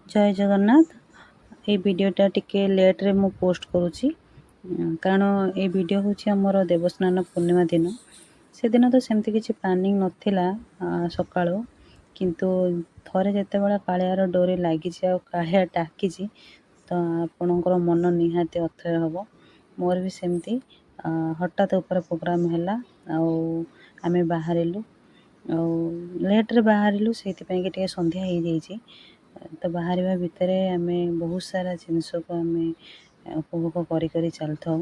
ଜୟ ଜଗନ୍ନାଥ। ଏଇ ଭିଡ଼ିଓଟା ଟିକେ ଲେଟ୍ରେ ମୁଁ ପୋଷ୍ଟ କରୁଛି, କାରଣ ଏଇ ଭିଡ଼ିଓ ହେଉଛି ଆମର ଦେବସ୍ନାନ ପୂର୍ଣ୍ଣିମା ଦିନ। ସେଦିନ ତ ସେମିତି କିଛି ପ୍ଲାନିଂ ନଥିଲା ସକାଳୁ, କିନ୍ତୁ ଥରେ ଯେତେବେଳେ କାଳିଆର ଡୋରି ଲାଗିଛି ଆଉ କାଳିଆ ଡାକିଛି, ତ ଆପଣଙ୍କର ମନ ନିହାତି ଅଥୟ ହେବ। ମୋର ବି ସେମିତି ହଠାତ୍ ଉପରେ ପ୍ରୋଗ୍ରାମ୍ ହେଲା ଆଉ ଆମେ ବାହାରିଲୁ। ଆଉ ଲେଟ୍ରେ ବାହାରିଲୁ, ସେଇଥିପାଇଁକି ଟିକେ ସନ୍ଧ୍ୟା ହେଇଯାଇଛି। ତ ବାହାରିବା ଭିତରେ ଆମେ ବହୁତ ସାରା ଜିନିଷକୁ ଆମେ ଉପଭୋଗ କରି କରି ଚାଲିଥାଉ।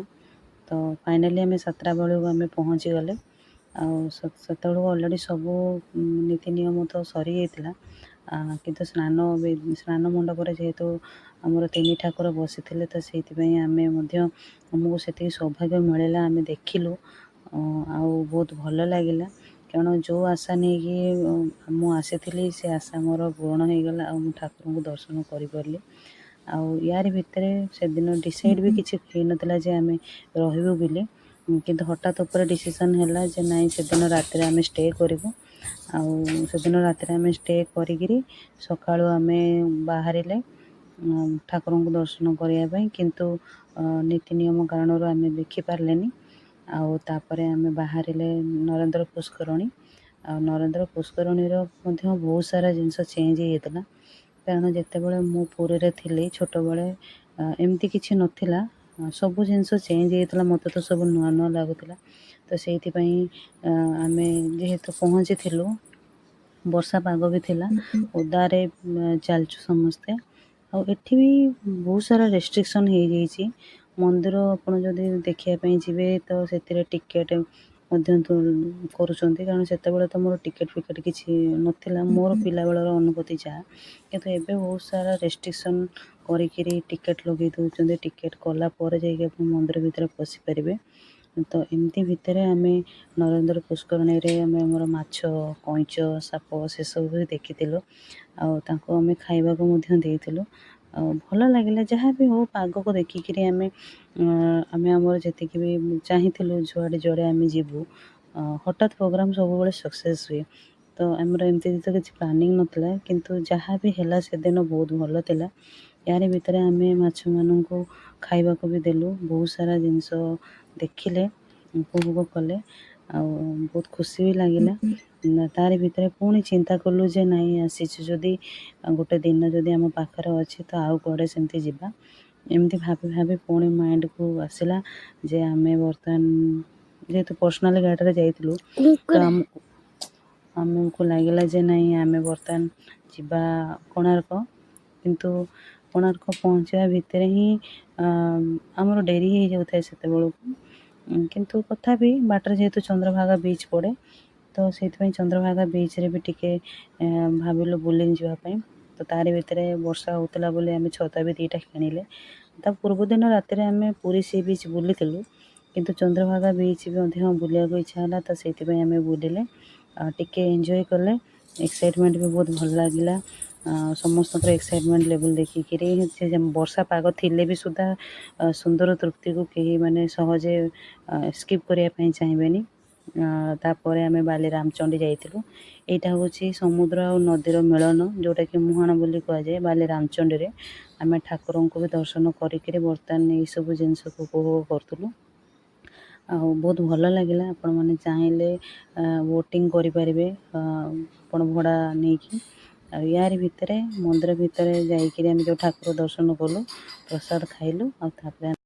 ତ ଫାଇନାଲି ଆମେ 7ଟା ବେଳକୁ ଆମେ ପହଞ୍ଚିଗଲେ। ଆଉ ସେତେବେଳକୁ ଅଲରେଡ଼ି ସବୁ ନୀତି ନିୟମ ତ ସରିଯାଇଥିଲା, କିନ୍ତୁ ସ୍ନାନ ମଣ୍ଡପରେ ଯେହେତୁ ଆମର ତିନି ଠାକୁର ବସିଥିଲେ, ତ ସେଇଥିପାଇଁ ଆମେ ମଧ୍ୟ ଆମକୁ ସେତିକି ସୌଭାଗ୍ୟ ମିଳିଲା। ଆମେ ଦେଖିଲୁ ଆଉ ବହୁତ ଭଲ ଲାଗିଲା, କାରଣ ଯେଉଁ ଆଶା ନେଇକି ମୁଁ ଆସିଥିଲି, ସେ ଆଶା ମୋର ପୂରଣ ହେଇଗଲା ଆଉ ମୁଁ ଠାକୁରଙ୍କୁ ଦର୍ଶନ କରିପାରିଲି। ଆଉ ୟାରି ଭିତରେ ସେଦିନ ଡିସାଇଡ଼୍ ବି କିଛି ହେଇନଥିଲା ଯେ ଆମେ ରହିବୁ ବୋଲି, କିନ୍ତୁ ହଠାତ୍ ଉପରେ ଡିସିସନ୍ ହେଲା ଯେ ନାଇଁ, ସେଦିନ ରାତିରେ ଆମେ ଷ୍ଟେ କରିବୁ। ଆଉ ସେଦିନ ରାତିରେ ଆମେ ଷ୍ଟେ କରିକିରି ସକାଳୁ ଆମେ ବାହାରିଲେ ଠାକୁରଙ୍କୁ ଦର୍ଶନ କରିବା ପାଇଁ, କିନ୍ତୁ ନୀତି ନିୟମ କାରଣରୁ ଆମେ ଦେଖିପାରିଲେନି। ଆଉ ତାପରେ ଆମେ ବାହାରିଲେ ନରେନ୍ଦ୍ର ପୁଷ୍କରଣୀ। ଆଉ ନରେନ୍ଦ୍ର ପୁଷ୍କରଣୀର ମଧ୍ୟ ବହୁତ ସାରା ଜିନିଷ ଚେଞ୍ଜ ହେଇଯାଇଥିଲା, କାରଣ ଯେତେବେଳେ ମୁଁ ପୁରୀରେ ଥିଲି ଛୋଟବେଳେ, ଏମିତି କିଛି ନଥିଲା। ସବୁ ଜିନିଷ ଚେଞ୍ଜ ହେଇଯାଇଥିଲା। ମୋତେ ତ ସବୁ ନୂଆ ନୂଆ ଲାଗୁଥିଲା। ତ ସେଇଥିପାଇଁ ଆମେ ଯେହେତୁ ପହଞ୍ଚିଥିଲୁ, ବର୍ଷା ପାଗ ବି ଥିଲା, ଓଦାରେ ଚାଲିଛୁ ସମସ୍ତେ। ଆଉ ଏଠି ବି ବହୁତ ସାରା ରେଷ୍ଟ୍ରିକ୍ସନ୍ ହେଇଯାଇଛି। ମନ୍ଦିର ଆପଣ ଯଦି ଦେଖିବା ପାଇଁ ଯିବେ, ତ ସେଥିରେ ଟିକେଟ୍ ମଧ୍ୟ କରୁଛନ୍ତି, କାରଣ ସେତେବେଳେ ତ ମୋର ଟିକେଟ୍ ଫିକେଟ୍ କିଛି ନଥିଲା, ମୋର ପିଲାବେଳର ଅନୁଭୂତି ଯାହା। କିନ୍ତୁ ଏବେ ବହୁତ ସାରା ରେଷ୍ଟ୍ରିକ୍ସନ୍ କରିକିରି ଟିକେଟ୍ ଲଗେଇ ଦେଉଛନ୍ତି। ଟିକେଟ୍ କଲା ପରେ ଯାଇକି ଆପଣ ମନ୍ଦିର ଭିତରେ ପଶିପାରିବେ। ତ ଏମିତି ଭିତରେ ଆମେ ନରେନ୍ଦ୍ର ପୁଷ୍କରଣୀରେ ଆମେ ଆମର ମାଛ, କଇଁଚ, ସାପ ସେସବୁ ବି ଦେଖିଥିଲୁ ଆଉ ତାଙ୍କୁ ଆମେ ଖାଇବାକୁ ମଧ୍ୟ ଦେଇଥିଲୁ ଆଉ ଭଲ ଲାଗିଲା। ଯାହା ବି ହଉ, ପାଗକୁ ଦେଖିକିରି ଆମେ ଆମର ଯେତିକି ବି ଚାହିଁଥିଲୁ, ଯୁଆଡ଼େ ଯୁଆଡ଼େ ଆମେ ଯିବୁ, ହଠାତ୍ ପ୍ରୋଗ୍ରାମ୍ ସବୁବେଳେ ସକ୍ସେସ୍ ହୁଏ। ତ ଆମର ଏମିତି ତ କିଛି ପ୍ଲାନିଂ ନଥିଲା, କିନ୍ତୁ ଯାହା ବି ହେଲା ସେଦିନ ବହୁତ ଭଲ ଥିଲା। ୟାରି ଭିତରେ ଆମେ ମାଛମାନଙ୍କୁ ଖାଇବାକୁ ବି ଦେଲୁ, ବହୁତ ସାରା ଜିନିଷ ଦେଖିଲେ, ଉପଭୋଗ କଲେ ଆଉ ବହୁତ ଖୁସି ବି ଲାଗିଲା। ତାରି ଭିତରେ ପୁଣି ଚିନ୍ତା କଲୁ ଯେ ନାଇଁ, ଆସିଛୁ ଯଦି, ଗୋଟେ ଦିନ ଯଦି ଆମ ପାଖରେ ଅଛି, ତ ଆଉ କୁଆଡ଼େ ସେମିତି ଯିବା। ଏମିତି ଭାବି ଭାବି ପୁଣି ମାଇଣ୍ଡକୁ ଆସିଲା ଯେ ଆମେ ବର୍ତ୍ତମାନ ଯେହେତୁ ପର୍ସନାଲ୍ ଗାଡ଼ିରେ ଯାଇଥିଲୁ, ତ ଆମକୁ ଆମକୁ ଲାଗିଲା ଯେ ନାଇଁ, ଆମେ ବର୍ତ୍ତମାନ ଯିବା କୋଣାର୍କ। କିନ୍ତୁ କୋଣାର୍କ ପହଞ୍ଚିବା ଭିତରେ ହିଁ ଆମର ଡେରି ହେଇଯାଉଥାଏ ସେତେବେଳକୁ। କିନ୍ତୁ ତଥାପି ବାଟରେ ଯେହେତୁ ଚନ୍ଦ୍ରଭାଗା ବିଚ୍ ପଡ଼େ, ତ ସେଇଥିପାଇଁ ଚନ୍ଦ୍ରଭାଗା ବିଚ୍ରେ ବି ଟିକେ ଭାବିଲୁ ବୁଲି ଯିବା ପାଇଁ। ତ ତାରି ଭିତରେ ବର୍ଷା ହେଉଥିଲା ବୋଲି ଆମେ ଛତା ବି ଦୁଇଟା କିଣିଲେ। ତା ପୂର୍ବ ଦିନ ରାତିରେ ଆମେ ପୁରୀ ସି ବିଚ୍ ବୁଲିଥିଲୁ, କିନ୍ତୁ ଚନ୍ଦ୍ରଭାଗା ବିଚ୍ ବି ମଧ୍ୟ ବୁଲିବାକୁ ଇଚ୍ଛା ହେଲା, ତ ସେଇଥିପାଇଁ ଆମେ ବୁଲିଲେ ଆଉ ଟିକେ ଏନ୍ଜୟ କଲେ। ଏକ୍ସାଇଟମେଣ୍ଟ ବି ବହୁତ ଭଲ ଲାଗିଲା। ସମସ୍ତଙ୍କର ଏକ୍ସାଇଟମେଣ୍ଟ ଲେଭେଲ୍ ଦେଖିକିରି, ସେ ବର୍ଷା ପାଗ ଥିଲେ ବି ସୁଦ୍ଧା ସୁନ୍ଦର ତୃପ୍ତିକୁ କେହି ମାନେ ସହଜେ ସ୍କିପ୍ କରିବା ପାଇଁ ଚାହିଁବେନି। ତାପରେ ଆମେ ବାଲି ରାମଚଣ୍ଡୀ ଯାଇଥିଲୁ। ଏଇଟା ହେଉଛି ସମୁଦ୍ର ଆଉ ନଦୀର ମିଳନ, ଯେଉଁଟାକି ମୁହାଣ ବୋଲି କୁହାଯାଏ। ବାଲି ରାମଚଣ୍ଡୀରେ ଆମେ ଠାକୁରଙ୍କୁ ବି ଦର୍ଶନ କରିକିରି ବର୍ତ୍ତମାନ ଏଇସବୁ ଜିନିଷକୁ ଉପଭୋଗ କରୁଥିଲୁ ଆଉ ବହୁତ ଭଲ ଲାଗିଲା। ଆପଣମାନେ ଚାହିଁଲେ ବୋଟିଂ କରିପାରିବେ ଆପଣ ଭଡ଼ା ନେଇକି। ଆଉ ୟାରି ଭିତରେ ମନ୍ଦିର ଭିତରେ ଯାଇକିରି ଆମେ ଯେଉଁ ଠାକୁର ଦର୍ଶନ କଲୁ, ପ୍ରସାଦ ଖାଇଲୁ ଆଉ ତାପରେ